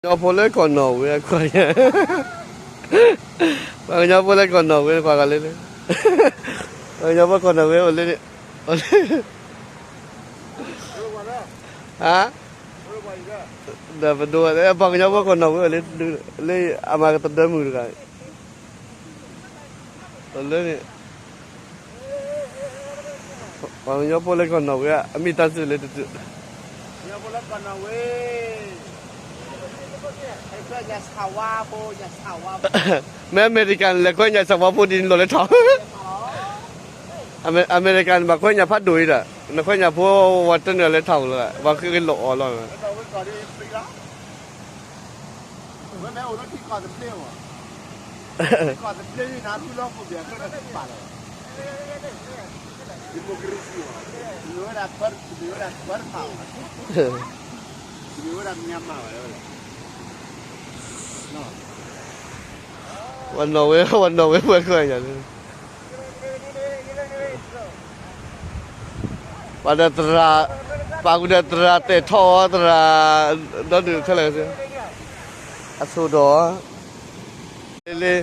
ပှၤကညီဖိလၢကီၢ်နီၣ်ဝ့ အခွါညါ, ပှၤကညီဖိလၢကီၢ်နီၣ်ဝ့ နခွါဂၤလၢ, ပှၤကညီဖိကီၢ်နီၣ်ဝ့ အိၣ်လၢန့ၣ်, အိၣ်လၢ, ဟါ, ဒီးပဒိၣ် ပှၤကညီဖိကီၢ်နီၣ်ဝ့ အိၣ်လၢ, လၢအမၤကတဒၢမုၢ်တဂၤ လၢန့ၣ်, ပှၤကညီဖိလၢကီၢ်နီၣ်ဝ့ အမ့ၢ်တၢ်စၢၢ်လၢတတုၤ, မ့ၢ်အမဲရကၤန့ၣ် လဲၤခွဲညၣ်ဆၣ်ဝါဖိဒ်နလီၤလၢထး, အမဲရကၤန့ၣ် ဘၣ်ခွဲညၣ်ဖးဒိၣ်အံၤဒီး နခွဲညၣ်ဖိဝဲတနုာ်လၢထးဧိၤလီၤ, ပှၤဃ့လီၤအီၤလီၤ. ဝဲမ့ၢ်အိၣ်လၢထံကီၢ်တဘျ့မး, ထံကီၢ်တဘျ့န့ၣ် နၤထူလီၤကိၣ်ဘၣ်ကျိတဘၣ်လီၤ, democracy မး, တမ့ၢ်ဝဲဒၣ်, တမ့ၢ်ဝဲဒၣ်ပှၤတဖၣ်ဘၣ်, တမ့ၢ်ဝဲဒၣ် Myanmar ဘၣ်လီၤ. ပှၤနီၣ်ဝ့, ပှၤနီၣ်ဝ့ပှၤခွဲညၣ်န့ၣ် ပှၤဒီးသရၣ်, ပာ်ဃုာ်ဒီးသရၣ်တဲာ်ထီၣ်အီၤ သရၣ်, ဒီဒုးခဲလၢာ်, အဆိၣ်ဒီး, လၢ,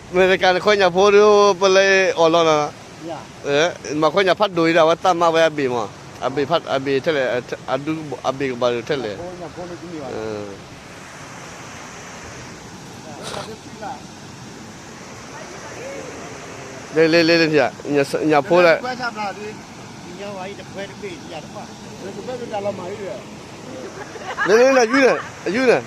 အမဲရကၤန့ၣ်ခွဲညၣ်ဖိဒီး ပလဲၤအီၣ်လီၤလီၤ, မၤခွဲညၣ်ဖးဒိၣ်အံၤဒီး အဝဲသးမါဝဲအဘ့ၣ်မး, အဘ့ၣ်ဖး, အဘ့ၣ်ထဲလဲၣ်, အဒူအဘ့ၣ်ကဘၣ်ဒိၣ်ထဲလဲၣ် လၢ, လၢ, လၢ, ညၣ်ဖိလၢ, လၢ, လၢ, လၢ, အယူန့ၣ်, အယူန့ၣ်,